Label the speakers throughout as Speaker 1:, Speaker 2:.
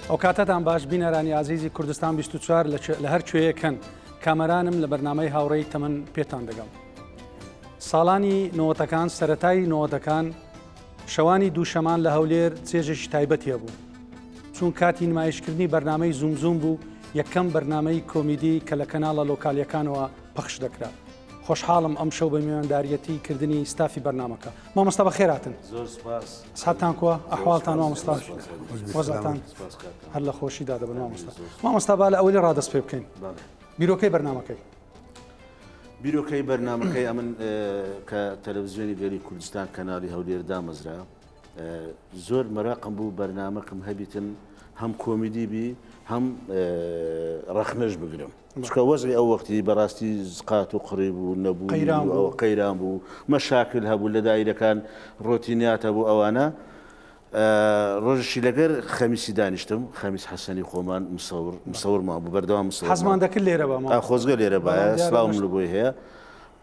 Speaker 1: ئەوکاتەتان باش بینەرانی ئازیزی کوردستان 24 لە هەر کوێیەکەن کامەرانم لە بەرنامەی هاوڕێی تەمەن پێتان دەگەم. ساڵانی نەوەتەکان سەتای نەوەتەکان شەوانی دووشەمان لە هەولێر چێژێکی تایبەتی هەبوو چون کاتی نمایشکردنی بەرنامەی زووم زووم بوو یەکەم بەرنامەی کۆمیدی کە لە کەناڵە لۆکالیەکانەوە پەخش دەکرا. خۆشحاڵم ئەمشەو بە میوانداریەتی کردنی ستافی بەرنامەکە. مامۆستا بەخێرهاتن.
Speaker 2: زۆر سپاس.
Speaker 1: سحەتتان کوە؟ ئەحواڵتان مامۆستا؟ وەزعتان؟ هەر لە خۆشیدا دەبن مامۆستا. مامۆستا با لە ئەولی ڕا دەست پێ بکەین. بیرۆکەی بەرنامەکەی.
Speaker 2: بیرۆکەی بەرنامەکەی ئەمن کە تەلەڤزیۆنی گەلی کوردستان کەناڵی هەولێر دامەزرا زۆر مەراقم بوو بەرنامەکم هەبیتن هەم کۆمیدی بی هەم ڕەخنەش بگرم. چونکە وەزعی ئەو وەختی بەڕاستی قات و قڕی بوو نەبوو
Speaker 1: قەیران بوو.
Speaker 2: ئەوە قەیران بوو مەشاکل هەبوو لە دایرەکان ڕۆتینیات هەبوو ئەوانە ڕۆژشی لەگەر خەمیسی دانیشتم خەمیس حەسەنی خۆمان مسەور مسەورمان بوو بەردەوام مسەورمان
Speaker 1: حەزمان دەکرد لێرە بە
Speaker 2: مامۆستا. خۆزگە لێرە بایە
Speaker 1: بەڵام دیارە
Speaker 2: سڵاوم
Speaker 1: نەش
Speaker 2: لە بۆی هەیە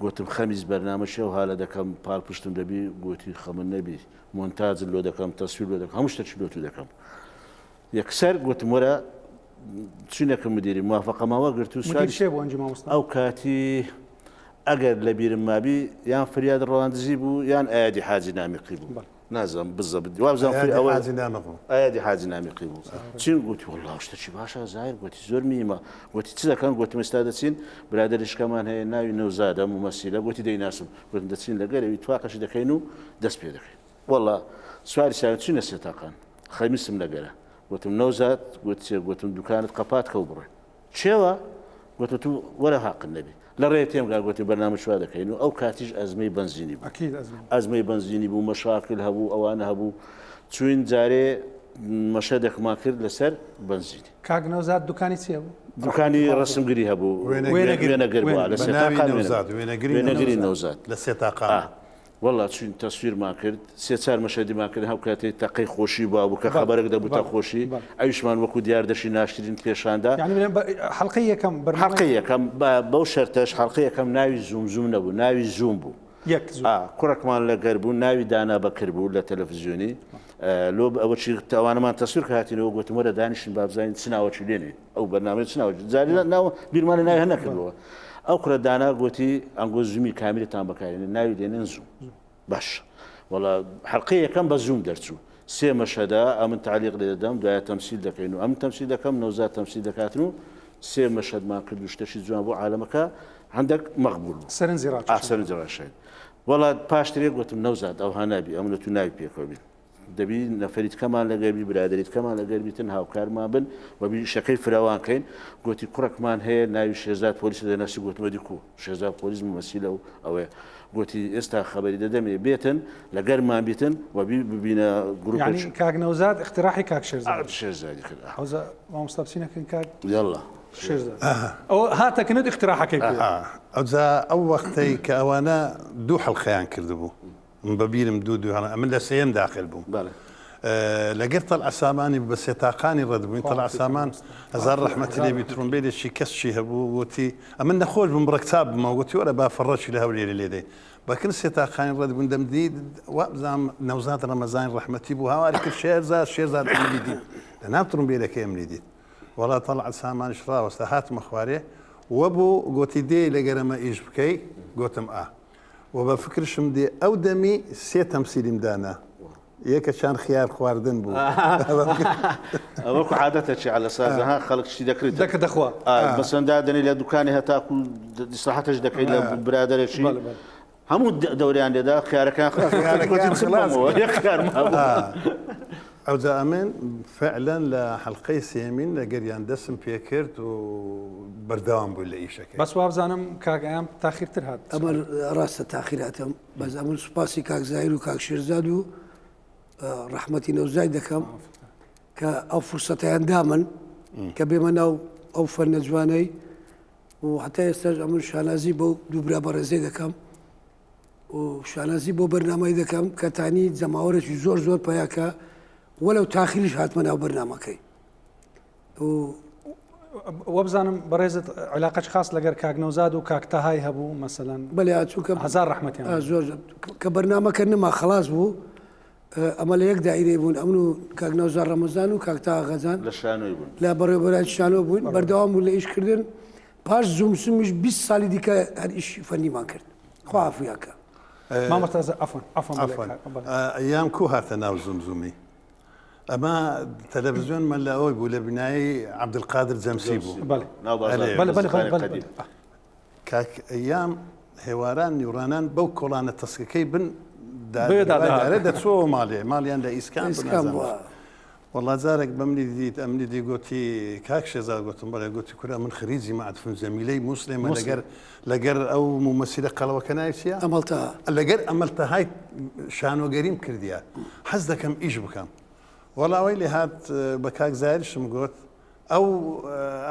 Speaker 2: گۆتم خەمیس بەرنامەشی ئەو هالە دەکەم پاڵپشتم دەبی گۆتی خەمت نەبی مۆنتاجت لۆ دەکەم تەسویر لۆ دەکەم هەموو شتەکی لۆ تو دەکەم یەکسەر گوتم وەرە چینەکە مدیری موافقەمان وەگرت و
Speaker 1: مدیر
Speaker 2: سواری
Speaker 1: کێ بوو ئەنجی مامۆستا؟
Speaker 2: ئەو کاتی ئەگەر لە بیرم مابی یان فریاد ڕەواندزی بوو یان ئایادی حاجی نامیقی بوو
Speaker 1: بەڵێ.
Speaker 2: نازانم بزەبت وابزانم
Speaker 3: ئایادی
Speaker 2: ئەوە
Speaker 3: حاجی نامق بوو.
Speaker 2: ئایادی حاجی نامیقی بوو چین گوتی والله شتەکی باشە زاهیر گوتی زۆر میمە گوتی چ دەکەن گوتم ئێستا دەچین برادەریشکەمان هەیە ناوی نەوزادە مومەسیلە گوتی دەیناسم گوتم دەچین لەگەرەوی تواقەشی دەکەین و دەست پێ دەکەین وەڵا سواری سایان چوینە سێتاقان خەمیسم لەگەرە گوتم نەوزاد گوت چێ گوتم دوکانت قەپات کە و بڕۆین چێوە گوتم تو وەرە هاقن نەبی لە ڕێ تێمگا گوتی بەرنامە چوا دەکەین و ئەو کاتیش ئەزمەی بەنزینی بوو
Speaker 1: ئەکید ئەزمە
Speaker 2: ئەزمەی بەنزینی بوو مەشاکل هەبوو ئەوانە هەبوو چوین جارێ مەشەدێکمان کرد لەسەر بەنزینی
Speaker 1: کاک نەوزاد دوکانی چی هەبوو؟
Speaker 2: دوکانی ڕەسمگری هەبوو
Speaker 3: وێنەگر
Speaker 2: وێنەگر بوو لە
Speaker 3: بە ناوی
Speaker 2: سێتاقان
Speaker 3: نەوزاد وێنەگری
Speaker 2: وێنەگری
Speaker 3: نەوزاد
Speaker 2: نەوزاد
Speaker 3: لە سێتاقان
Speaker 2: ئا وەڵا چوین تەسویرمان کرد سێ چار مەشهەدیمان کرد هەو کاتێ تەقەی خۆشی بابوو کە خەبەرەک دەبوو تا خۆشی ئەویشمان وەکو دیاردەشی ناشرین پێشاندا.
Speaker 1: یانی بڵێم حەڵقەی یەکەم بەرنامەی.
Speaker 2: حەڵقەی یەکەم بەو شەرتەش حەڵقەی یەکەم ناوی زووم زووم نەبوو ناوی زووم بوو.
Speaker 1: یەک زووم.
Speaker 2: ئا کوڕەکمان لەگەر بوو ناوی دانا بەکر بوو لە تەلەفزیۆنی لۆ ئەوە چی ئەوانەمان تەسویر کە هاتینەوە گوتم وەرە دانیشن با بزانین چ ناوەکی لێنێین ئەو بەرنامەیە چ ناوەکی جاری ناو بیرمان لە ناوی هەر نەکردەوە. ئەو کوڕە دانا گوتی ئەنگۆ زوومی کامیرەتان بەکارێنن ناوی دێنن زووم. باش وەڵا حەلقەی یەکەم بە زووم دەرچوو سێ مەشهەدە ئەمن تەعلیق لێ دەدەم دوایە تەمسیل دەکەین و ئەمن تەمسیل دەکەم نەوزاد تەمسیل دەکاتن و سێ مەشهەدمان کرد و شتەشی جوان بوو عالەمەکە هەندێک مەقبول بوو
Speaker 1: سەرنجی ڕاکێشا
Speaker 2: سەرنجی ڕاکێشاین وەڵا پاشترێک گوتم نەوزاد ئەوها نابی ئەمن و تو ناوی پێکەوە بین دەبی نەفەری تکەمان لەگەر بی برادەری تکەمان لەگەر بیتن هاوکارمان بن و بی ئیشەکەی فراوان کەین گۆتی کوڕەکمان هەیە ناوی شێرزاد پۆلیسە دەناسی گۆتمە دی کو شێرزاد پۆلیس مومەسیلە و ئەوەیە گۆتی ئێستا خەبەری دەدەمێ بێتن لەگەرمان بیتن و بی ببینە گروپێک
Speaker 1: یعنی کاک نەوزاد اقتراحی کاک شێرزاد
Speaker 2: شێرزادی کرد
Speaker 1: حوزە مامۆستا بچینەکەن کاک
Speaker 2: یاڵا
Speaker 1: شێرزاد ئەو هاتە کنت اقتراحەکەی پێ
Speaker 3: ئەوجا ئەو وەختەی کە ئەوانە دوو حەڵقەیان کردبوو من بە بیرم دوو دوو هەڵە ئەمن لە سێیەم داخل بووم
Speaker 2: بەڵێ.
Speaker 3: لەگەر تەلعە سامانی بە سێتاقانی ڕەت بووین تەلعە سامان هەزار ڕەحمەتی لێ بی ترومبێلێکی کەسکی هەبوو وتی ئەمن نەخۆش بووم بڕەک چاپ بمەوە گوتی وەرە با فەڕەکی لە هەولێرێ لێ دەین بەکن سێتاقانی ڕەت بوون دەمدی وابزانم نەوزاد ڕەمەزانی ڕەحمەتی بوو هاواری کرد شێرزاد شێرزاد ئەمنی دیت لە ناو ترومبێلەکەی ئەمنی دیت وەڵا تەڵعەت سامانیش ڕاوەستا هاتمە خوارێ وەبوو گۆتی دێی لەگەرەمە ئیش بکەی گۆتم ئا وە بە فکرشم دێ ئەو دەمی سێ تەمسیلیم دانا یەکەچان خیار خواردن بوو.
Speaker 2: وەکو عادەتە چی عەلە ساز ها خەڵک شتی دەکرێت
Speaker 1: دەکە دەخوا
Speaker 2: مەسەن دادەنی لە دوکانی هەتاکو ئیسراحەتش دەکەیت لە برادەرێکی هەموو دەوریان لێدا خیارەکان
Speaker 3: خلاص
Speaker 2: خیار
Speaker 3: ئەوجا ئەمن فعلا لە حەلقەی سێمین لەگەریان دەسم پێکرد و بەردەوام بووین لە ئیشەکەی.
Speaker 1: بەس وابزانم کاک ئەیام تاخیرتر هات.
Speaker 4: ئەمە ڕاستە تاخیر هاتم بەس ئەمن سوپاسی کاک زاهیر و کاک شێرزاد و ڕەحمەتی نەوزای دەکەم کە ئەو فرسەتیان دامن کە بێمە ناو ئەو فەنە جوانەی و هەتا ئێستاش ئەمن شانازی بەو دووبرا بەڕێزەی دەکەم و شانازی بۆ بەرنامەی دەکەم کە تانی جەماوەرێکی زۆر زۆر پیاکە وەلو تاخیریش هاتمە ناو بەرنامەکەی و
Speaker 1: وەبزانم بەڕێزت علاقەش خاص لەگەر کاک نەوزاد و کاک تەهای هەبوو مەسەلەن
Speaker 4: بەێ چونکە
Speaker 1: هەزار ڕەحمەتیان
Speaker 4: زۆر کە بەرنامەکە نما خلاص بوو. ئەمە لە یەک دائیرەی بوون ئەمن و کاک نەوزاد ڕەمەزان و کاک تاها غەزان
Speaker 2: لە شانۆی بوون.
Speaker 4: لە بەڕێوەبەرایەتی شانۆ بووین بەردەوام بوون لە ئیش کردن پاش زومسومیش 20 ساڵی دیکە هەر ئیشی فەنیمان کرد خوا عەفویان کە.
Speaker 1: مامۆستا عەفوەن عەفوەن
Speaker 3: عەفوەن ئەیام کو هاتە ناو زومزومی ئەمە تەلەڤزیۆنمان لە ئەوەی بوو لە بینایی عەبدولقادر جەمسی بوو
Speaker 1: بەڵێ
Speaker 2: ناو بازاڕ
Speaker 1: بەڵێ بەڵێ بەڵێ بەڵێ
Speaker 3: کاک ئەیام هێواران نیوڕانان بەو کۆڵانە تەسکەکەی بن دارە دەچۆوە ماڵێ ماڵیان لە ئیسکان بوو. وەڵا جارێک بەمنی دیت ئەمنی دی گوتی کاک شێزاد گوتم بەڵێ گوتی کورە من خریجی مەعدفن جەمیلەی موسلێمە لەگەر لەگەر ئەو مومەسیلە قەڵەوەکە ناوی چییە؟
Speaker 4: ئەمەڵ تەها
Speaker 3: لەگەر ئەمەل تەهای شانۆگەریم کردیە حەز دەکەم ئیش بکەم وەڵا ئەوەی لێ هات بە کاک زاهیرشم گوت ئەو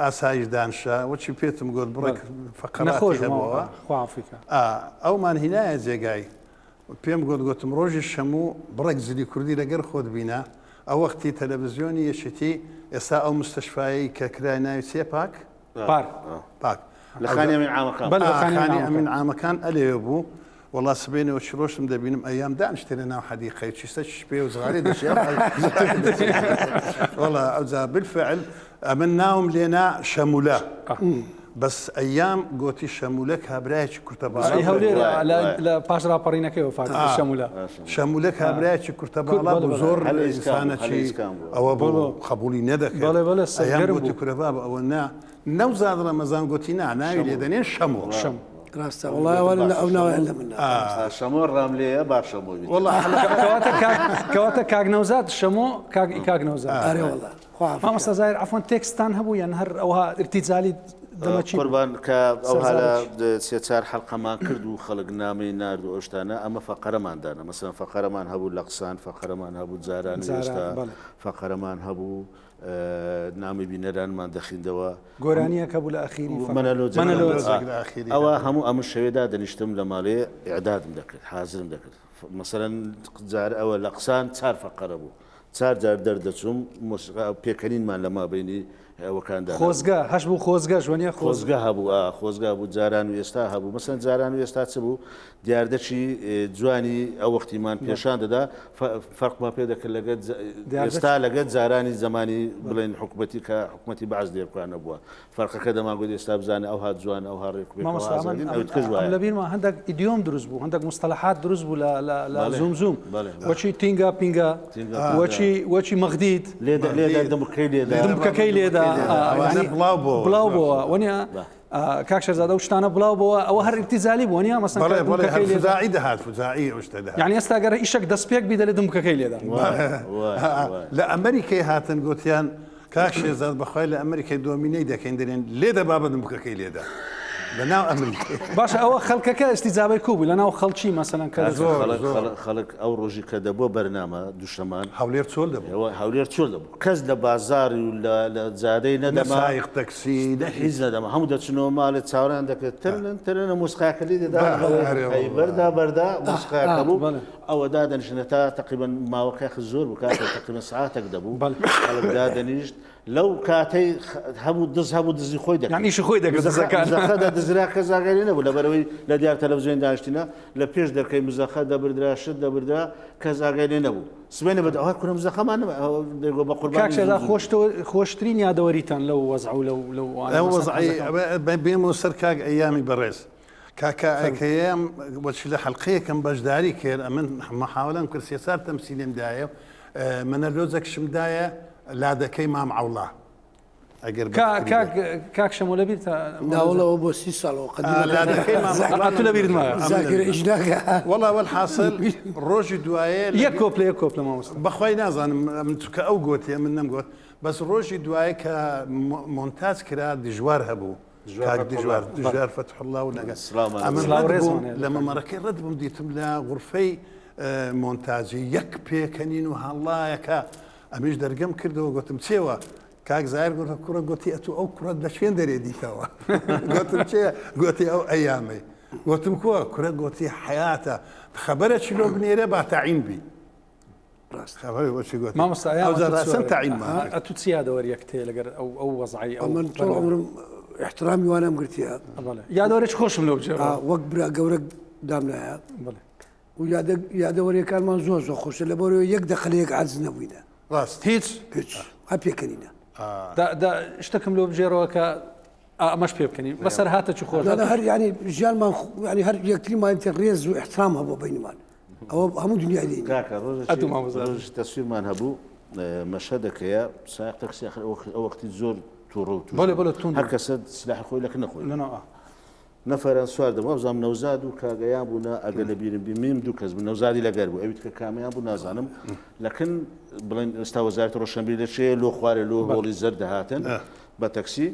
Speaker 3: ئاسایش دانشە وەچی پێتم گوت بڕێک فەقەراتی هەبووە ئەومان هینایە جێگای پێم گوت گوتم ڕۆژی شەموو بڕێک جلی کوردی لەگەر خۆت بینە ئەو وەختی تەلەڤزیۆنی یەکێتی ئێستا ئەو مستەشفایەی کە کرای ناوی چیە پاک
Speaker 1: پارک
Speaker 3: پاک
Speaker 2: لە خانی ئەمین عامەکان
Speaker 1: بەلێ خانی
Speaker 3: خانی ئەمین عامەکان ئەلێوێ بوو وەڵا سبەینەوە چی ڕۆشتم دەبینم ئەیام دانیشتێ لە ناو حەدیقەی چیستە چ پێ و زغارێ دەچێ وەڵا ئەوجا بالفعل ئەمن ناوم لێنا شەمولە بەس ئەیام گۆتی شەمولە کابرایەکی کورتە باڵا
Speaker 1: ئەی هەولێر لە پاش ڕاپەڕینەکەی وەفات کرد شەمولە.
Speaker 3: شەمولە کابرایەکی کورتە باڵا بوو زۆر ئینسانەکی ئەوە بوو قەبووڵی نەدەکرد.
Speaker 1: بەڵێ بەڵێ
Speaker 3: ئەیام
Speaker 1: سەرگەرم
Speaker 3: گۆتی
Speaker 1: بوو.
Speaker 3: کورە بابە ئەوە نا نەوزاد ڕەمەزان گۆتی نا ناوی لێ دەنێن شەمۆ.
Speaker 1: شەم.
Speaker 4: ڕاستە وەڵا ئەوان لە ئەو ناوەیان لە من نا.
Speaker 2: شەمۆ ڕاملێیە با شەمۆ بیت.
Speaker 3: وەڵا
Speaker 1: کەواتە کاک کەواتە کاک نەوزاد شەمۆ کاک کاک نەوزاد.
Speaker 4: ئەرێ وەڵا.
Speaker 1: مامۆستا زاهیر عەفوەن تێکستتان هەبوو یان هەر ئەوها ئیرتیجالی دەمەکی
Speaker 2: قوربان کە ئەوها لە سێ چار حەلقەمان کرد و خەڵک نامەی نارد و ئەو شتانە ئەمە فەقەرەمان دانا مەسەلەن فەقەرەمان هەبوو لە قسان فەقەرەمان هەبوو جاران و ئێستا فەقەرەمان هەبوو نامی بینەرانمان دەخیندەوە
Speaker 1: گۆرانیەک هەبوو لە ئەخیری
Speaker 2: مەنەلۆج ئەوە هەموو ئەمە شەوێدا دەنیشتم لە ماڵێ ئیعدادم دەکرد حازرم دەکرد مەسەلەن جار ئەوە لە قسان چار فەقەرە بوو چار جار دەردەچووم مۆسیقا پێکەنینمان لە مابەینی ئەوەکاندا هەبوو.
Speaker 1: خۆزگە هەش بوو خۆزگەش وەنیە خۆزگە.
Speaker 2: خۆزگە هەبوو ئا خۆزگە هەبوو جاران و ئێستا هەبوو مەسەن جاران و ئێستا چ بوو دیاردەکی جوانی ئەو وەختیمان پێشان دەدا فەرقمان پێ دەکرد لەگەر ئێستا لەگەر جارانی زەمانی بڵێن حکومەتی کە حکومەتی بەعس دێرکوانە بووە فەرقەکە دەمانگوت ئێستا بزانە ئەوها جوان ئەوها ڕێک و پێک
Speaker 1: مامۆستا
Speaker 2: ئەوها
Speaker 1: ئەمن
Speaker 2: ئازادین
Speaker 1: ئەمن
Speaker 2: ئەوی تکەش
Speaker 1: ئەم
Speaker 2: وایە.
Speaker 1: لە بیرمە هەندێک ئیدیۆم دروست بوو هەندێک مستەلەحات دروست بوو لە لە لە
Speaker 2: بەڵێ
Speaker 1: زووم زووم
Speaker 2: بەڵێ
Speaker 1: وەچی تینگا پینگا
Speaker 2: تینگا پینگا
Speaker 1: وەچی وەچی مەغدید
Speaker 2: لێدا لێدا دمکەی لێدا
Speaker 1: دمکەکەی لێدا
Speaker 3: لێدا ئەوانە
Speaker 1: یعنی
Speaker 3: بڵاو بۆوە
Speaker 1: بڵاو
Speaker 3: زۆر
Speaker 1: بۆوە وەنیە
Speaker 2: بە.
Speaker 1: کاک شێرزاد ئەو شتانە بڵاو بۆوە ئەوە هەر ئیبتیزالی بوو وەنیە مەسەن
Speaker 3: بەڵێ
Speaker 1: کە
Speaker 3: بەڵێ هەر
Speaker 1: دمکەکەی لێدا
Speaker 3: فوجاعی دەهات فوجاعی ئەو شتە دەهات
Speaker 1: یعنی ئێستا گەر ئیشەک دەستپێک بی دەلێ دمکەکەی لێدا
Speaker 2: وایە وایە وایە
Speaker 3: لە ئەمریکای هاتن گوتیان کاک شێرزاد بەخوای لە ئەمریکای دۆمینەی دەکەین دەرێن لێدە بابە دمکەکەی لێدە لە ناو ئەمریکای.
Speaker 1: باشە ئەوە خەڵکەکە ئیستیجابەی کو بوو لە ناو خەڵکی مەسەلەن کە
Speaker 3: زۆر
Speaker 2: خەڵک
Speaker 3: زۆر
Speaker 2: خەڵک خەڵک ئەو ڕۆژی کە دەبووە بەرنامە دووشەمان
Speaker 3: هەولێر چۆل دەبوو.
Speaker 2: ئەوە هەولێر چۆل دەبوو کەس لە بازاڕی و لە لە جادەی
Speaker 3: نە
Speaker 2: نەدەما
Speaker 3: سایق تەکسی نە
Speaker 2: هیچ
Speaker 3: هیچ.
Speaker 2: نەدەما هەموو دەچنەوە ماڵێ چاوەڕێیان دەکرد ترنن ترنن مۆسیقاکە لێ دەدا
Speaker 3: ئەرێ
Speaker 2: ئەی
Speaker 3: وەڵڵا.
Speaker 2: بەردا بەردا مۆسیقاکە بوو
Speaker 1: بەڵێ.
Speaker 2: ئەوە دادەنیشتن هەتا تەقریبەن ماوەکە زۆر بوو کاتێک تەقریبەن سەعاتێک دەبوو
Speaker 1: بەڵێ.
Speaker 2: خەڵک دادەنیشت لەو کاتەی هەبوو دز هەبوو دزی خۆی دەکرد
Speaker 1: یعنی ئیشی خۆی دەکرد دزەکان.
Speaker 2: مزەخە دەدزرا کەس ئاگای لێ نەبوو لەبەرئەوەی لە دیار تەلەڤزیۆن دانیشتینە لە پێش دەرکەی مزەخە دەبردرا شت دەبردرا کەس ئاگای لێ نەبوو سبەینێ بە ئەوە کورە مزەخەمان نەما ئەوە دەیگۆ بە
Speaker 1: کاک
Speaker 2: قوربانی
Speaker 1: شێرزاد
Speaker 2: زوو زوو.
Speaker 1: خۆشتەوە خۆشترین یادەوەریتان لەو وەزع و لەو لەو وانە
Speaker 3: ئەو
Speaker 1: مەسەن
Speaker 3: وەزعی
Speaker 1: حەزەکەم.
Speaker 3: بێمەوە سەر کاک ئەیامی بەڕێز کاکە ئەکەیەم وەچی لە حەلقەیەکم بەشداری کرد ئەمن محاولەم کرد سێ چار تەمسیلیم دایە مەنەلۆجەکشم دایە لادەکەی مام عەوڵا ئەگەر
Speaker 1: کاک کاک شەمۆ لەبیرتە؟
Speaker 4: ناوەڵەوە بۆ 30 ساڵەوە قەدیمە
Speaker 3: لادەکەی مام عەوڵا
Speaker 1: تو لەبیرت مایە
Speaker 4: زاکرە ئیش ناکا
Speaker 3: وەڵا وەلحاسڵ ڕۆژی دوایێ
Speaker 1: یەک کۆپلە یەک کۆپلە مامۆستا
Speaker 3: بەخوای نازانم ئەمن چونکە ئەو گۆتی ئەمن نەمگۆت بەس ڕۆژی دوایێ کە مۆنتاج کرا دژوار هەبوو کاک دژوار دژوار فەتحوڵڵا و نەگە ئەمن ڕەت بووم لە مەمەڕەکەی ڕەت بووم دیتم لە غورفەی مۆنتاجی یەک پێکەنین و هەڵڵایەکە ئەمیش دەرگەم کردەوە گوتم چێوە کاک زاهر گوتم کوڕە گوتی ئەتوو ئەو کوڕەت لە شوێن دەرێ دیتەوە گوتم چێ گوتی ئەو ئەیامەی گوتم کووە کوڕە گوتی حیاتە خەبەرە چلۆ بنێرە با تەعین بی
Speaker 4: ڕاست
Speaker 3: خەبەر وەچی گوتی
Speaker 1: مامۆستا ئەیا
Speaker 3: ئەوجا
Speaker 1: ئەتوو چ
Speaker 3: ڕاستن
Speaker 1: وەرە-
Speaker 3: تەعینمان کرد.
Speaker 1: ئەتوو چ یادەوەریەکت هەیە لەگەر ئەو ئەو وەزعەی ئەو
Speaker 4: ئەمن طول
Speaker 1: بەرنامە؟
Speaker 4: عمرم احترامی وانم گرتیە
Speaker 1: بەڵێ یادەوەرێکی خۆشم لەو بجێڕەوە.
Speaker 4: وەک برا گەورە دامنایە
Speaker 1: بەڵێ.
Speaker 4: و یادەوەریەکانمان زۆر زۆر خۆشە لەبەرەوە یەک دەقە لە یەک عاجز نەبووینە.
Speaker 3: ڕاست هیچ؟
Speaker 4: هیچ هەر پێکەنینە.
Speaker 1: دا دا شتەکم لۆ بگێڕەوە کە ئەمەش پێ بکەنی بەسەر هاتە چ خۆش
Speaker 4: نا هەر یعنی ژیانمان یعنی هەر یەکتریمان تێ ڕێز و احترام هەبوو بینمان ئەوە هەموو دنیای دێنی.
Speaker 2: کاکە ڕۆژێکی
Speaker 1: ئەتوو مامۆستا.
Speaker 2: ڕۆژێکی تەسویرمان هەبوو مەشهەدەکەیە سایەق تەکسی ئەخر ئەو وەختی زۆر تووڕە و تووش
Speaker 1: بەڵێ بەڵێ توند
Speaker 2: هەر کەسە سلاحی خۆی لەکن نەخۆی
Speaker 1: لەناو ئا.
Speaker 2: نەفەران سوار دەبوو وابزانم نەوزاد و کاگەیان بوو نا ئەگەر لە بیرم بی میم دوو کەس بوو نەوزادی لەگەر بوو ئەوی تکە کامیان بوو نازانم لەکن بڵێن ئێستا وەزارەتی ڕۆشنبیری لە چێ لۆ خوارێ لۆ هۆڵی زەرد دەهاتن بە تەکسی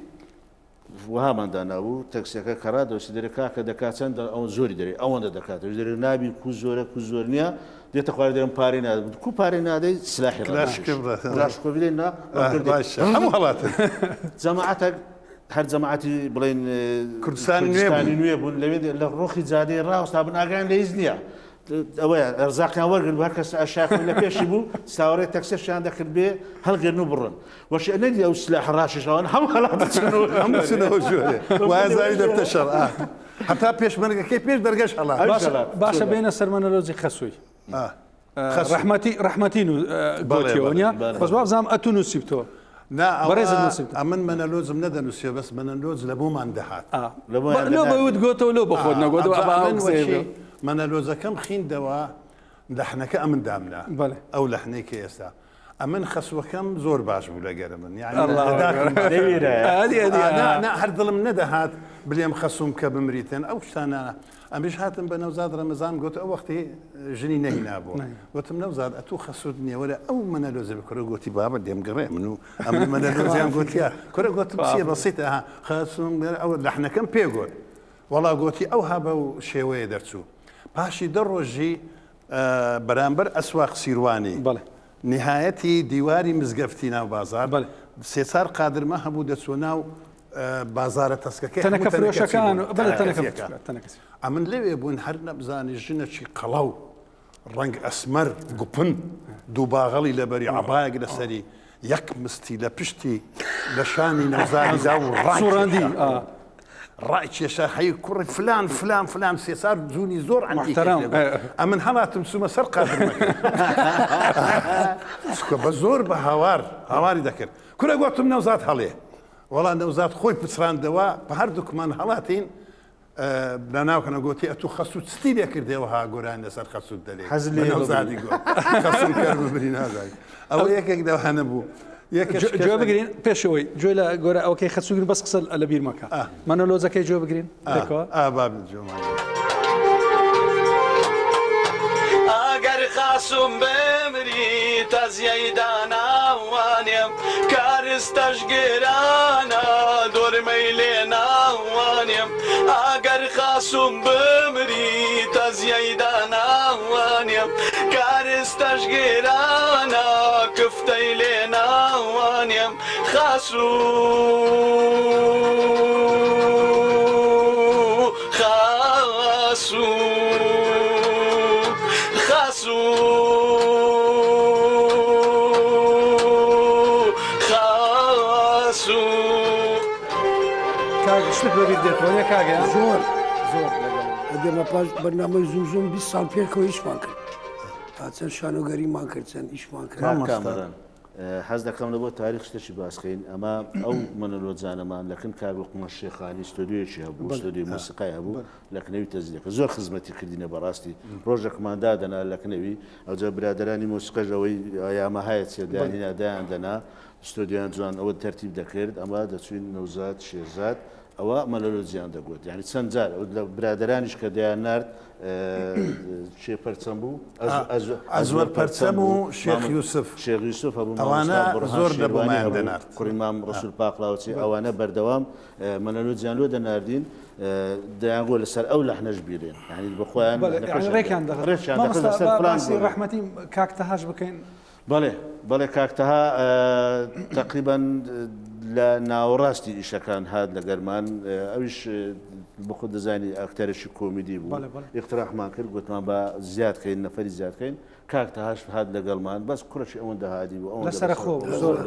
Speaker 2: وەهامان دانابوو تەکسیەکە کەڕا دەوسی دەرێ کاکە دەکات چەند ئەوە زۆری دەرێ ئەوەندە دەکات ئەویش دەرێ نابی کو زۆرە کو زۆر نییە دێتە خوارێ دەرم پارەی نادەم کو پارەی نادەی سلاحی کلاشکۆڤ نا
Speaker 3: هەموو هەڵاتن
Speaker 2: جەماعەتەک هەر جەماعەتی بڵێن
Speaker 3: کوردستانی
Speaker 2: نوێ بوون لەوێ لە ڕۆخی جادەی ڕاوستا بن ئاگایان لە هیچ نییە ئەوەیە ئەرزاقیان وەرگرت هەر کەس ئەشاخ لە پێشی بوو ساوەڕێ تەکسەشیان دەکرد بێ هەڵگرن و بڕن وەشی نەدی ئەو سلاح ڕاشیشەوەن هەم
Speaker 3: هەڵاتچنەوە بچنەوە ژۆرێ وایە زاری دەبتە شەڕ هەتا پێشمەرگەکەی پێش دەرگەش هەڵات
Speaker 1: باشە بێنە سەر مەنەلۆجی خەسووی ڕەحمەتی ڕەحمەتی گۆتیەوە نیە بەس وابزانم ئەتوو نووسیبتەوە
Speaker 3: نا
Speaker 1: بەڕێزت نووسیبتەوە
Speaker 3: ئەمن مەنەلۆجم نەدەنووسیەوە بەس مەنەلۆج لە بۆمان دەهات
Speaker 1: لۆ بەوت گۆتەوە لۆ بە خۆت نەگۆتەوە ئەبا ئەو قسەیە بێ.
Speaker 3: مەنەلۆجەکەم خیندەوە لەحنەکە ئەمن دامنا ئەو لەحنەی کە ئێستا ئەمن خەسوەکەم زۆر باش بوو لەگەرە من یعنی هەر دڵم نەدەهات بلێم خەسوم کە بمریتن ئەو شتانە ئەمیش هاتم بە نەوزاد ڕەمەزان گوت ئەو وەختی ژنی نەهینابوو گوتم نەوزاد ئەتوو خەسوت نییە وەرە ئەو مەنەلۆزە بکرە گوتی بابە دێم گەڕێ من و ئەم مەنەلۆزیان گوتیا کورە گوتم چییە بەسیتە ها خەسوم ئەو لەحنەکەم پێ گوت وەڵا گوتی ئەو ها بەو شێوەیە دەرچوو پاشی دە ڕۆژی بەرامبەر ئەسواق سیروانی
Speaker 1: بەڵێ.
Speaker 3: نیهایەتی دیواری مزگەفتی ناو بازار
Speaker 1: بەڵێ.
Speaker 3: سێ چار قادرمە هەبوو دەچووە ناو بازارە تەسکەکەی
Speaker 1: تەنەکە
Speaker 3: هەموو تەنەکەچی
Speaker 1: فرۆشەکان
Speaker 3: بوون.
Speaker 1: و بەڵێ تەنەکە
Speaker 3: تەنەکەچیەکە.
Speaker 1: تەنەکەچی.
Speaker 3: ئەمن لەوێ بوون هەر نەبزانی ژنەکی قەڵەو ڕەنگ ئەسمەر گوپن دوو باغەڵی لەبەری عەبایەک لەسەری یەک مستی لە پشتی لە شانی نەوزادی دا و
Speaker 1: سوڕاندی
Speaker 3: ڕایکێشا.
Speaker 1: ئا.
Speaker 3: ڕایکێشا هەی کوڕی فلان فلان فلان سێسار جوونی زۆر عەنتیکەی
Speaker 1: محتەرەم.
Speaker 3: پێ بوو. ئەمن هەڵاتم چوومە سەر قادرمەکە. چونکە بە زۆر بە هاوار هاواری دەکرد. کورە گۆتم نەوزاد هەڵێ. وەڵا نەوزاد خۆی پچڕاندەوە بە هەردووکمان هەڵاتین لە ناوکەنە گۆتی ئەتوو خەسوو چتی لێ کردێ وەها گۆرانی لەسەر خەسووت دەلێ
Speaker 2: حەز
Speaker 3: بە
Speaker 2: لێ
Speaker 3: نەوزادی گۆت خەسووم کەر ببری نازانی ئەوە یەکێک لەوانە بوو یەکێک
Speaker 1: گوێ بگرین پێشەوەی گوێ لە گۆرە ئەوکەی خەسوو بەس قسە لە بیر مەکە مەنۆلۆجەکەی گوێ بگرین پێکەوە
Speaker 3: ئا با جۆمان
Speaker 5: ئەگەر خاسوم بمری تەزیەی داناوانێم کارستەش گرانە دۆرمەی لێ ناوانێم ئەگەر خاسوم بمری تەزیەی داناوانێم کارستەش گرانە کفتەی لێ ناوانێم خاسوو خاسوو خاسوو خاسوو.
Speaker 1: کاک شتت بەبیر دێتەوە نیە کاکە؟
Speaker 4: زۆر
Speaker 1: زۆر لەگەڵ
Speaker 4: ئەدێمە پاش بەرنامەی زوم زوم 20 ساڵ پێکەوە ئیشمان کرد چەند شانۆگەریمان کرد چەند ئیشمان کرد
Speaker 2: کاک کامەران حەز دەکەم لە بۆ تاریخ شتێکی باس کەین ئەمە ئەو مەنەلۆجانەمان لەکن کاک لوقمان شێخانی ستۆدیۆیەکی هەبوو ستۆدیۆی مۆسیقای هەبوو لەکنەوی تەزیەکە زۆر خزمەتی کردینە بەڕاستی ڕۆژێکمان دادەنا لەکنەوی ئەوجا برادەرانی مۆسیقەش ئەوەی یاماهایە چێ دایانهینا دایان دەنا ستۆدیۆیان جوان ئەوە تەرتیب دەکرد ئەمە دەچوین نەوزاد شێرزاد ئەوە مەلەلۆجیان دەگوت یعنی چەند جار لە برادەرانیش کە دەیان نارد چێ پەرچەم بوو
Speaker 3: ئەزوەر پەرچەم و شێخ یوسف
Speaker 2: شێخ یوسف هەبوو
Speaker 3: ئەوانە زۆر لە بۆمایان دەنارد
Speaker 2: کوڕی مام ڕەسول پاقلاوچی ئەوانە بەردەوام مەلەلۆجیان لۆ دەناردین دەیانگۆ لەسەر ئەو لەحنەش بیرێن یعنی بە خۆیان
Speaker 1: ڕێکیان
Speaker 2: ڕێکیان لەسەر فلان
Speaker 1: ڕەحمەتی کاک تەهاش بکەین
Speaker 2: بەڵێ بەڵێ کاک تەها تەقریبەن لە ناوەڕاستی ئیشەکان هات لە گەرمان ئەویش بەخۆ دەزانی ئەکتەرێکی کۆمیدی بوو ئیقتراحمان کرد گوتمان بە زیاد کەین نەفەری زیاد کەین کاک تەهاش هات لەگەڵمان بەس کوڕێکی ئەوەندە هادی بوو ئەوەندە
Speaker 1: لەسەرەخۆ بوو زۆر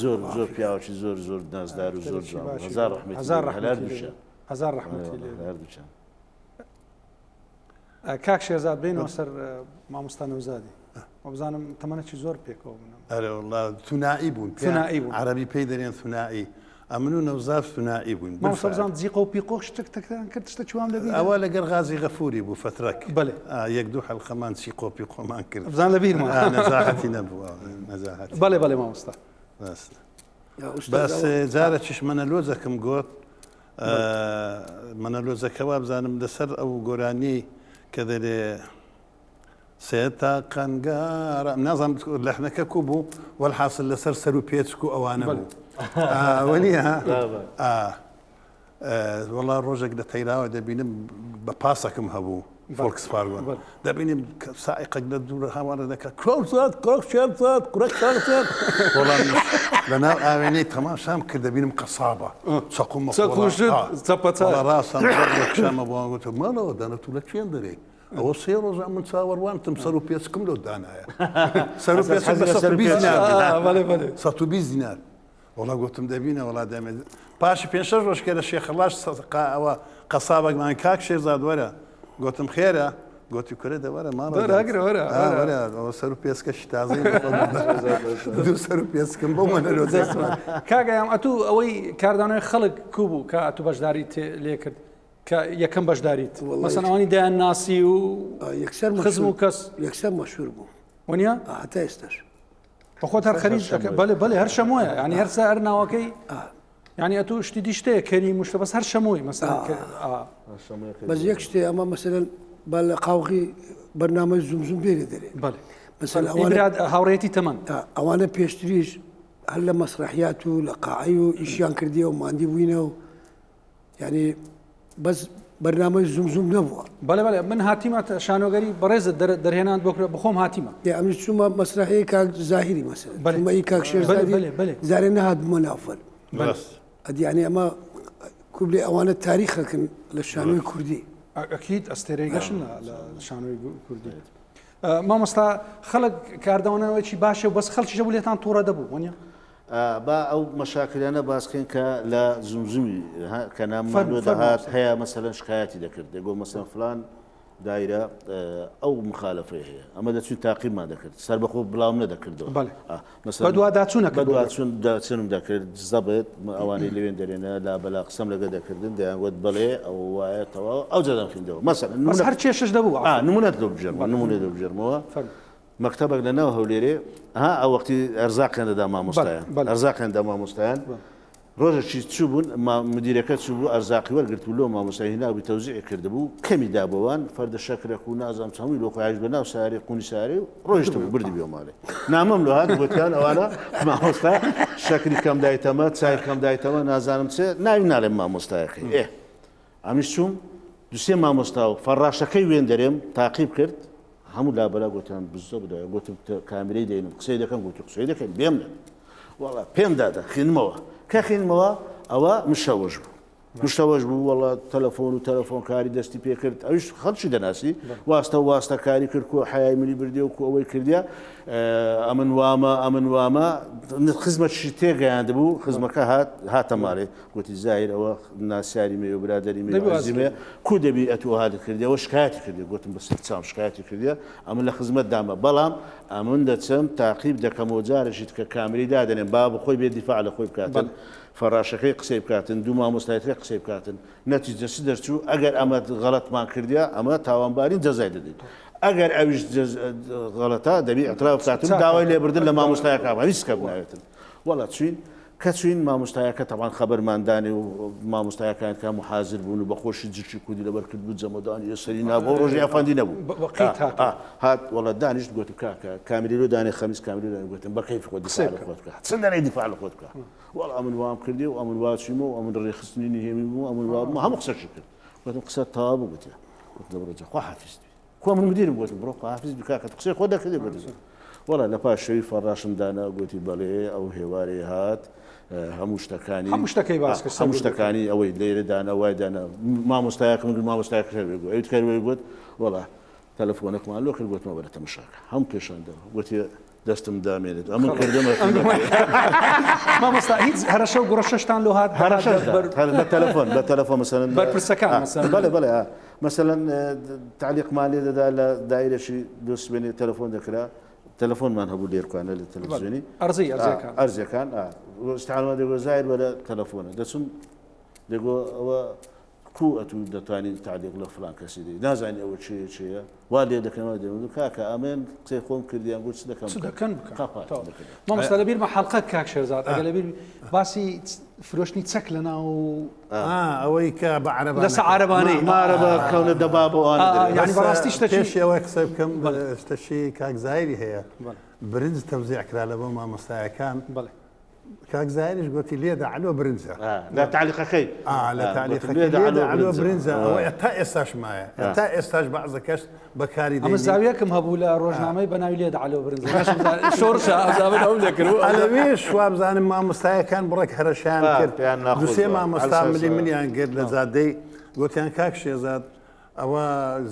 Speaker 2: زۆر زۆر پیاوەکی زۆر زۆر نازدار و زۆر جوان بوو. هەزار ڕەحمەتی
Speaker 1: هەزار
Speaker 2: لێ بێ.
Speaker 1: ڕەحمەتی لێ بێ.
Speaker 2: هەردووکیان.
Speaker 1: هەزار ڕەحمەتی لێ بێ.
Speaker 2: هەردووکیان.
Speaker 1: کاک شێرزاد بێینەوە سەر مامۆستا نەوزادی وابزانم تەمەنێکی زۆر پێکەوە بوون.
Speaker 3: ئەرێ وەڵا ثنائی بوون
Speaker 1: ثنائی بوون.
Speaker 3: عەرەبی پێی دەرێن ثنائی ئەمن و نەوزاد ثنائی بووین.
Speaker 1: مامۆستا بزانم جیقە و پیقۆ شتێک تەکتان کرد شتێکی وام لەبیرە.
Speaker 3: ئەوە لەگەر غازی غەفوری بوو فەترەک.
Speaker 1: بەلێ.
Speaker 3: یەک دوو حەلقەمان چیقۆ پیقۆمان کرد.
Speaker 1: بزان لەبیرمە.
Speaker 3: نەزاهەتی نەبوو نەزاهەتی.
Speaker 1: بەلێ بەلێ مامۆستا.
Speaker 3: بەس بەس جارێکیش مەنەلۆجەکم گۆت مەنەلۆجەکە وابزانم لەسەر ئەو گۆرانیەی کە دەلێ سێتا قەنگارە نازانم لەحنەکە کو بوو وەلحاسل لەسەر سەر و پێچک و ئەوانە بوو وەنیە وەڵا ڕۆژێک لە تەیراوە دەبینم بە پاسەکم هەبوو فۆلکسفارگۆن دەبینیم سائقێک لە دوور هاوارە دەکات کۆزات کۆکشێرزات کورەکشارزات وەڵام لەناو ئاوێنەی تەماشام کرد دەبینم قەسابە چەقومە ڕاستم کشامە بۆ گوتم ماڵەوە دانە تو لە کوێن دەرێ ئەوە سێ ڕۆژە من چاوەڕوانتم سەر و پێچکم لۆ دانایە سەر و پێچک بە 120 دینار 120 دینار وەڵا گۆتم دەبینە وەڵا دەمێ پاشی پێ شەش ڕۆژ کە لە شێخەڵاش ئەوە قەسابەکمان کاک شێرزاد وەرە گۆتم خێرە گۆتی کورە دەوەرە ماڵ وەرە ئەوە سەر و پێسکەشی تازەی دوو سەر و پێسکم بۆ مەنەلۆ
Speaker 1: کاگەیان ئەتوو ئەوەی کاردانەوەی خەڵک کو بوو کە ئەتوو بەشداری لێ کرد کە یەکەم بەشداریت مەسەن ئەوانی دایان ناسی و
Speaker 4: یەکسەر
Speaker 1: خزم و کەس
Speaker 4: یەکسەر مەشهور بوو
Speaker 1: وەنیە
Speaker 4: هەتا ئێستاش
Speaker 1: بەخۆت هەر خەریک بەێ بەێ هەر شەمۆیە ینی هەر هەر ناوەکەی ینی ئەتو شتی دی شتەیە کەری مشتە بەس هەر شەمۆی مەسەر
Speaker 4: بەس یەک شتێ ئەمە مەسەرەن با لە قاوغی بەرنامەی زوم زوم بێنێ دەرێ
Speaker 1: بەێ هاوڕێتی تەمەن
Speaker 4: ئەوانە پێشتریش هەر لە مەسرحیات و لە قاعی و ئیشیان کردیە و مادی بووینە و یانی بەس بەرنامەی زوم زوم نەبووە.
Speaker 1: بەڵێ بەڵێ من هاتیمە شانۆگەری بەڕێزت دەرهێنان بۆ بخۆم هاتیمە.
Speaker 4: ئێ ئەمنیش چوومە مەسرەحی کاک زاهیری مەسەلەن چوومە ئی کاک شێرزادی جارێ نەهاتبوومە ناو فەن. ئەدی یانی ئەمە کوبلێ ئەوانە تاریخەکن لە شانۆی کوردی.
Speaker 1: ئەکید ئەستێرەی گەشن لە شانۆی کوردی. مامۆستا خەڵک کاردانەوەیەکی باشە و بەس خەڵکیش هەبوو لێتان تووڕە دەبوو وەنیە؟
Speaker 2: با ئەو مەشاکلانە باس کەین کە لە زومزومی کە ناممان لۆ دەهات هەیە مەسەلەن شکایەتی دەکرد دەگۆ مەسەن فلان دایرە ئەو مخالفەی هەیە ئەمە دەچوین تاقیمان دەکرد سەربەخۆ بڵاوم نەدەکردەوە
Speaker 1: بەدواداچوونە
Speaker 2: بەدواچوون داچونم دەکرد زەبت ئەوانەی لەوێن دەرێنە لا بەلا قسەم لەگە دەکردن دەیانگوت بڵێ ئەو وایە تەواو ئەو جەدەم خوێندەوە مەسەلەن
Speaker 1: هەر کێشەش دەبوو
Speaker 2: نمونەت لۆ بگێڕمەوە نمونە لۆ بگێڕمەوە مەکتەبەک لە ناو هەولێرێ ها ئەو وەختی ئەرزاقیان دەدا مامۆستایان ئەرزاقیان دا مامۆستایان ڕۆژێکی چوو بوون مدیرەکە چوو بوو ئەرزاقی وەرگرت و لۆ مامۆستای هینابوو تەوزیعی کردبوو کەمی دابووان فەردە شەکرەک و نازانم چ هەمووی لۆ خۆی هاویشت بە ناو سارێ قونی سارێ و ڕۆیشت بوو بردی بۆ ماڵێ نامەم لۆ هات گوتیان ئەوانە مامۆستا شەکری کەم دایتەمە چای کەم دایتەمە نازانم چێ ناوی ناڵێم مامۆستایەکەی ئێ ئەمیش چووم دوسێ مامۆستا و فەڕاشەکەی وێندەرێم تاقیب کرد هەموو لابەلا گوتیان بزە بدایە گوتم کامیرەی دێنم قسەی دەکەم گوتی قسەی دەکەن بێم لە وەڵا پێم دادا خینمەوە کە خینمەوە ئەوە مشەوەش بوو مشتەوەش بوو وەڵا تەلەفۆن و تەلەفۆن کاری دەستی پێکرد ئەویش خەڵکی دەناسی واستە و واستە کاری کرد کو حیای منی بردی و کو ئەوەی کردیا ئەمن وامە ئەمن وامە خزمەتشی تێگەیاند بوو خزمەکە هات هاتە ماڵێ گوتی زاهیر ئەوە ناسیاری مێ و برادەری مێ و عەزیزی مێ کو دەبی ئەتوو هاتت کردیە ئەوە شکایەتی کردیە گوتم بە سەر چاوم شکایەتی کردیە ئەمن لە خزمەت دامە بەڵام ئەمن دەچم تاقیب دەکەمەوە جارێکی تکە کامری دادەنێم با بخۆی بێ دیفاع لە خۆی بکاتن فەراشەکەی قسەی بکاتن دوو مامۆستای ترێ قسەی بکاتن نەتیجە چ دەرچوو ئەگەر ئەمە غەڵەتمان کردیە ئەمە تاوانبارین جەزای دەدەین ئەگەر ئەویش غەڵەتە دەبی اعتراف بکاتن داوای لێبردن لە مامۆستایەکە هیچ کەم ناوێتن وەڵا چوین کە چوین مامۆستایەکە تەبعەن خەبەرمان دانێ و مامۆستایەکان کە هەموو حازر بوون و بە خۆشی جلکی کوردی لەبەر کرد بوو جەمەدانی سەری نابوو ئەو ڕۆژی ئەفەندی نەبوو
Speaker 1: وەقیت هات
Speaker 2: هات وەڵا دانیشت گوتم کاکە کامیرەی لۆ دانێ خەمیس کامیرەی دانێ گوتم بە کەیفی خۆت دیفاع لە خۆت بکە چەند دانەی دیفاع لە خۆت بکە وەڵا ئەمن وام کردی و ئەمن وا چوومە و ئەمن ڕێکخستنی نهێنی بوو ئەمن وا بووم هەموو قسەشی کرد گوتم قسە تەواو بوو گوتی گوتم دەبڕۆ جا خوا حافیز بی کوا من مدیرم گوتم بڕۆ خواحافیز بکە کاکە قسەی خۆت دەکردی گوتم وەڵا لە پاش شەوی فەڕاشم دانا گوتی بەڵێ ئەو هێوارێ هات هەموو شتەکانی
Speaker 1: هەموو شتەکەی باس کرد
Speaker 2: هەموو شتەکانی ئەوەی لێرە دانا وای دانا مامۆستایەکم گوت مامۆستایەکە هەر گوت ئەوی تکەر وەی گوت وەڵا تەلەفۆنەکمان لۆ کرد گوتمە بەرە تەمەشاکە هەم پێشاندا گوتی. دەستم دامێنێت ئەمن کردمە
Speaker 1: مامۆستا هیچ هەرەشە و گوڕەشەشتان لۆ هات
Speaker 2: هەرەشەش هەر بە تەلەفۆن بە تەلەفۆن مەسەلەن
Speaker 1: بەرپرسەکان مەسەلەن
Speaker 2: بەڵێ بەڵێ مەسەلەن تعلیقمان لێ دەدا لە دایرەشی دۆسبێنێ تەلەفۆن دەکرا تەلەفۆنمان هەبوو لێرکانە لە تەلەڤزیۆنی
Speaker 1: ئەرزی ئەرزیەکان
Speaker 2: ئەرزیەکان استعانمان دەگۆ زایر وەرە تەلەفۆنە دەچم دەگۆ ئەوە کوو ئەتوو دەتوانی تەعلیق لە فلان کەسی دەی نازانی ئەوە چێیە چێیە وا لێ دەکەن وا دێ کاکە ئەمن قسەی خۆم کردیان گوت چ دەکەم
Speaker 1: چ دەکەن بکەن مامۆستا لەبیر مە حەڵقە کاک شێرزاد ئەگەر لەبیر باسی فرۆشتنی چەک لە ناو
Speaker 3: ئەوەی کە بە عەرەبانە
Speaker 1: لەسە عەرەبانەی
Speaker 2: مارەبە کەونە دەباب و ئەوانە دەرێ.
Speaker 1: یعنی بەڕاستی شتەکی
Speaker 3: پێش ئەوەی قسە بکەم شتەکی کاک زایری هەیە برنج تەوزیع کرا لە بۆ مامۆستایەکان
Speaker 1: بەڵێ
Speaker 3: کاک زاهیریش گۆتی لێدە عەلۆ برنجە.
Speaker 2: لە تەعلیقەکەی.
Speaker 3: ئا لە تەعلیقەکەی لێدە عەلۆ برنجە ئەوە تا ئێستاش مایە تا ئێستاش بەعزە کەس بەکاری
Speaker 1: دێنی. ئەمە زاویەکم هەبوو لە ڕۆژنامەی بە ناوی لێدە عەلۆ برنجە شۆڕشە ئەوزامن ئەوم لێ کرد.
Speaker 3: ئەلەوێش وابزانم مامۆستایەکان بڕێک هەرەشیان کرد دوو سێ مامۆستا ملی منیان گرت لە جادەی گۆتیان کاک شێزاد ئەوە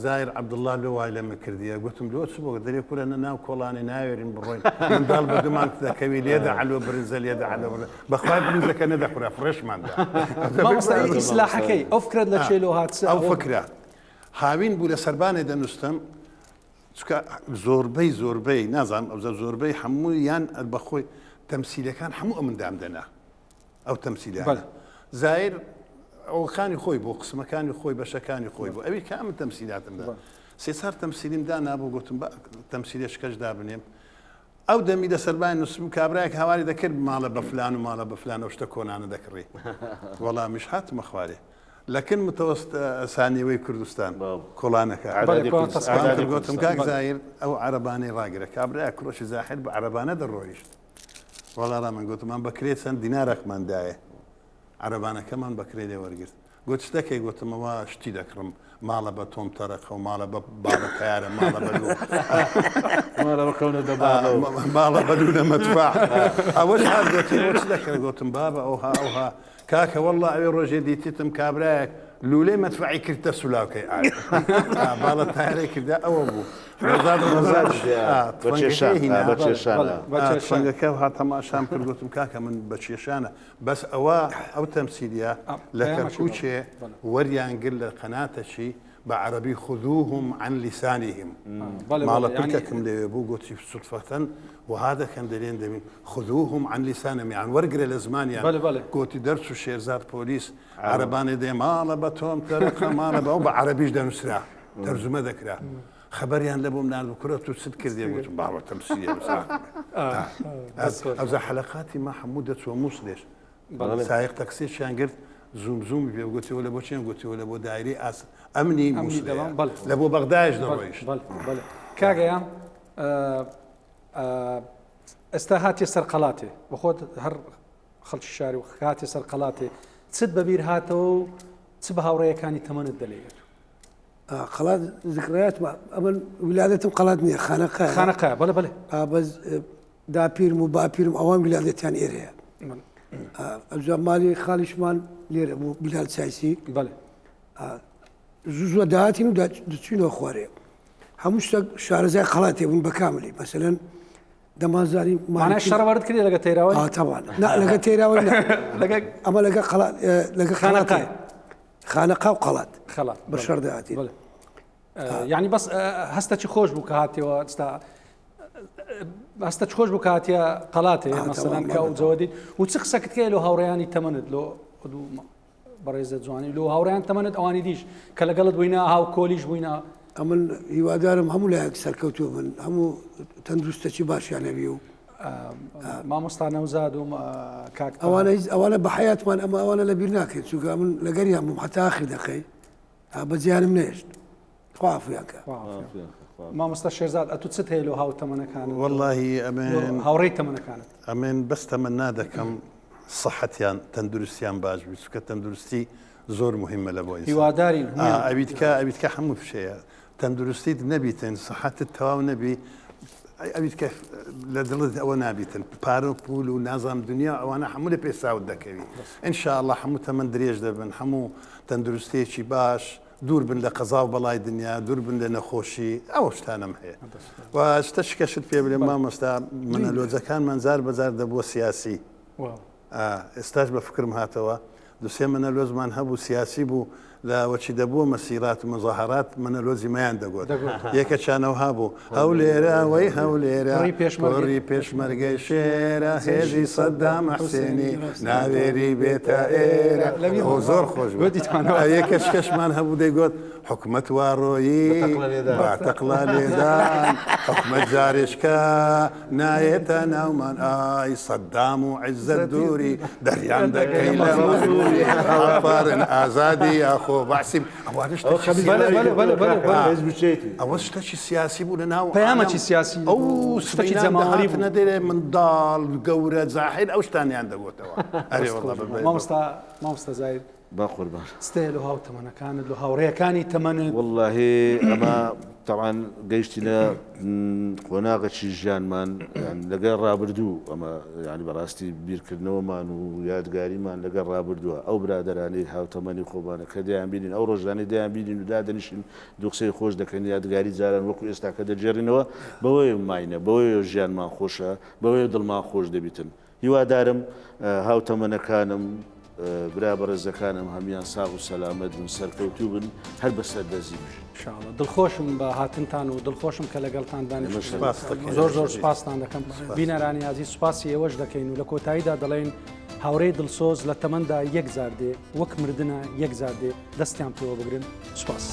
Speaker 3: زایر عەبدوڵا لۆ وای لە من کردیە؟ گوتم لۆ چ بۆ؟ دەرێ کورە نە ناو کۆڵانێ ناوێرین بڕۆین، منداڵ بە دومان دەکەوی لێدە عەلۆ برنجە لێدە عەلۆ برنجە. بەخوای برنجەکە نەدەخورا فڕێشمان دا.
Speaker 1: مامۆستا ئیسلاحەکەی ئەو فکرەت لە چێ لۆ هات؟
Speaker 3: ئەو فکرە هاوین بوو لە سەربانێ دەنووستم، چونکە زۆربەی زۆربەی نازانم ئەوجا زۆربەی هەموو یان بەخۆی تەمسیلەکان هەموو ئەمن دامدەنا. ئەو تەمسیلیانە زایر ئەوەکانی خۆی بۆ قسمەکانی خۆی بەشەکانی خۆی بۆ ئەوی کە ئەمن تەمسیلاتم دا سێ چار تەمسیلیم دا نابوو گوتم بە تەمسیلێشکەش دابنێم ئەو دەمی لە سەربای نووسم کابرایەک هاواری دەکرد ماڵە بە فلان و ماڵە بە فلان ئەو شتە کۆنانە دەکڕی وەڵامیش هاتمە خوارێ لەکن متەوەست سانیوەی کوردستان کۆڵانەکە گوتم کاک زایر ئەو عەرەبانەی ڕاگرە کابرا کوڕەشی زاحر بە عەرەبانە دەڕۆیشت وەڵا ڕا من گوتمان بە کرێ چەند دینارەکمان دایە عەرەبانەکەمان بە کرێ لێ وەرگرت گوت چ دەکەی گوتم ئەوە شتی دەکڕم ماڵە بە تۆم تەرەقە و ماڵە بە باڵە تەیارە ماڵە بە لوو
Speaker 2: ماڵە بە کەونە دەباڵە و
Speaker 3: ماڵە بە لوونە مەدفع ئەوەش هات گوتی ئەوە چ دەکەی گوتم بابە ئەوها ئەوها کاکە وەڵڵا ئەوێ ڕۆژێ دیتیتم کابرایەک لولەی مەدفەعی کردە سولاوکەی ئاگر باڵە تایرەی کردە ئەوە بوو ڕەزاد ڕەزاد تفەنگەکە ها تەماشام کرد گوتم کاکە من بە کێشانە بەس ئەوە ئەو تەمسیلیە لە کەرکوچێ وەریان گرت لە قەناتەکی بە عەرەبی خذوهم عن لسانهم ماڵە پرکەکم لەوێ بوو گوتی سودفەتەن وەها دەکەن دەرێن دەبین خذوهم عن لسانهم یان وەرگرە لە زمانیان گوتی دەرچوو شێرزاد پۆلیس عەرەبانێ دێ ماڵە بە تۆم تەرەقە ماڵە بە ئەو بە عەرەبیش دەنووسرا تەرجومە دەکرا خەبەریان لە بۆم نارد کورە تو چت کردێ گوتم باوە تەمسیلە ئەوزا حەلەقاتی ما هەموو دەچوە مووسڵێش سایق تەکسێکیان گرت زووم زوومی پێ گوتیەوە لە بۆ چێن گوتیەوە لە بۆ دایرەی ئاس ئەمنی مووسڵێ لە بۆ بەغدایش دەڕۆیشت
Speaker 1: کاگەیان ئێستا هاتیە سەر قەڵاتێ بەخۆت هەر خەڵکی شاری و هاتیە سەر قەڵاتێ چت بەبیر هاتەوە و چ بە هاوڕێیەکانی تەمەنت دەلێت
Speaker 4: قەڵات ذکريات ئەمن ولادەتم قەڵات نییە خانەقا
Speaker 1: خانەقا بەڵێ بەڵێ
Speaker 4: بەس داپیرم و باپیرم ئەوان ولادەتیان ئێرەیە ئەوجا ماڵی خاڵیشمان لێرە بوو بیلال چایسی
Speaker 1: بەڵێ
Speaker 4: زوو زووە داهاتین و دەچوینەوە خوارێ هەموو شتێک شارەزای قەڵاتێ بوون بە کاملی مەسەلەن دەمانزانی
Speaker 1: مانای شەڕ وارد کردی لەگە تەیراوە
Speaker 4: تاوان لەگە تەیراوە لەگە ئەمە لەگە قەڵات لەگە خانەقای خانەقا و قەڵات
Speaker 1: خەڵات
Speaker 4: بە شەڕ دەهاتین
Speaker 1: یعنی بەس هەستەکی خۆش بوو کە هاتیەوە ئستا هەستە خۆش بوو کە هاتیە قەڵاتێ مەسەلەن کە ئەو جەوە دیت و چ قسەکت کەی لۆ هاوڕێیانی تەمەنت لۆ بەڕێزە جوانی لۆ هاوڕێیان تەمەنت ئەوانی دیش کە لەگەڵت بووینە هاو کۆلیش بووینە
Speaker 4: ئەمن هیوادارم هەموو لایەک سەرکەوتوو بن هەموو تەندروستەکی باشیان هەبی و
Speaker 1: مامۆستا نەوزاد و کاک
Speaker 4: ئەوانە ئەوانە بە حیاتمان ئەمە ئەوانە لەبیر ناکرێت چونکە ئەمن لەگەریان بووم حتا آخر دەقەی بەجیانم نێشت خوا عفویان کە.
Speaker 1: مامۆستا شێرزاد ئەتو چت هەیە لۆ هاو تەمەنەکانت
Speaker 3: وەڵاهی ئەمن
Speaker 1: هاوڕێی تەمەنەکانت؟
Speaker 3: ئەمن بەس تەمەنا دەکەم سەحەتیان تەندروستیان باش بی چونکە تەندروستی زۆر مهمە لە بۆ ئینسان
Speaker 1: هیوادارین هەموویان
Speaker 3: ئەویتکە ئەویتکە هەموو شەیە تەندروستیت نەبیتن سەحەتت تەواو نەبی ئەویتکە لە دڵت ئەوە نابیتن پارە و پول و نازام دنیا ئەوانە هەموو لە پێساوت دەکەوی ان شاء الله هەموو تەمەن درێژ دەبن هەموو تەندروستیەکی باش. دوور بن لە قەزا و بەڵای دنیا، دوور بن لە نەخۆشی، ئەو شتانەم هەیە. و شتەشکەشت پێ بلێم مامۆستا، منەلۆجەکانمان جار بە جار دەبووە سیاسی. ئێستاش بە فکرم هاتەوە دوسێ مەنەلۆزمان هەبوو سیاسی بوو لە وەچی دەبووە مەسیرات و مەزاهەرات مەنەلۆزی مەیان دەگۆت یەکەچانەوە هابوو هەولێرە وەی هەولێرە ڕی پێشمەرگەی شێرە هێزی سەدام حسێنی ناوێری بێتە ئێرە زۆر خۆش بوو یەکەش کەشمان هەبوو دەیگۆت حکومەت وا ڕۆیی با تەقڵە لێدان حکومەت جارێشکە نایەتە ناومان ئای سەدام و عزەت دووری دەریان دەکەی لە مەغروری ئافارن ئازادی یاخۆ بەعسی ئەوە شتەکی سیاسی بوو لە ناو
Speaker 1: پەیامەکی سیاسی
Speaker 3: ئەو شتەکی جەماوەری بوو نەدەرێ منداڵ گەورە جاحیل ئەو شتانیان دەگوتەوە ئەرێ وەڵا
Speaker 1: مامۆستا مامۆستا زاهیر
Speaker 2: با قوربان.
Speaker 1: ستەیە لۆ هاو تەمەنەکانت لۆ هاوڕێیەکانی تەمەنت.
Speaker 2: وەڵاهی ئەمە تەبعەن گەیشتینە قۆناغێکی ژیانمان لەگەڵ ڕابردوو ئەمە یانی بەڕاستی بیرکردنەوەمان و یادگاریمان لەگەڵ ڕابردووە ئەو برادەرانەی هاوتەمەنی خۆمانە کە دەیان بینین ئەو ڕۆژانەی دەیان بینین و دادەنیشین دوو قسەی خۆش دەکەن یادگاری جاران وەکو ئێستا کە دەگێڕینەوە بەوەیە ماینە بەوەیە ژیانمان خۆشە بەوەیە دڵمان خۆش دەبیتن هیوادارم هاوتەمەنەکانم برا بەڕێزەکانم هەموان ساغ و سەلامەت بن سەرکەوتوو بن هەر بە سەربەرزی بژین.
Speaker 1: ان شاء اللە دڵخۆشم بە هاتنتان و دڵخۆشم کە لەگەڵتان دانیشتم زۆر زۆر سوپاستان دەکەم بینەرانی ئازیز سوپاسی ئێوەش دەکەین و لە کۆتاییدا دەڵێین هاوڕێی دڵسۆز لە تەمەندا یەک جار دێ وەک مردنە یەک جار دێ دەستیان پێوە بگرن سوپاس.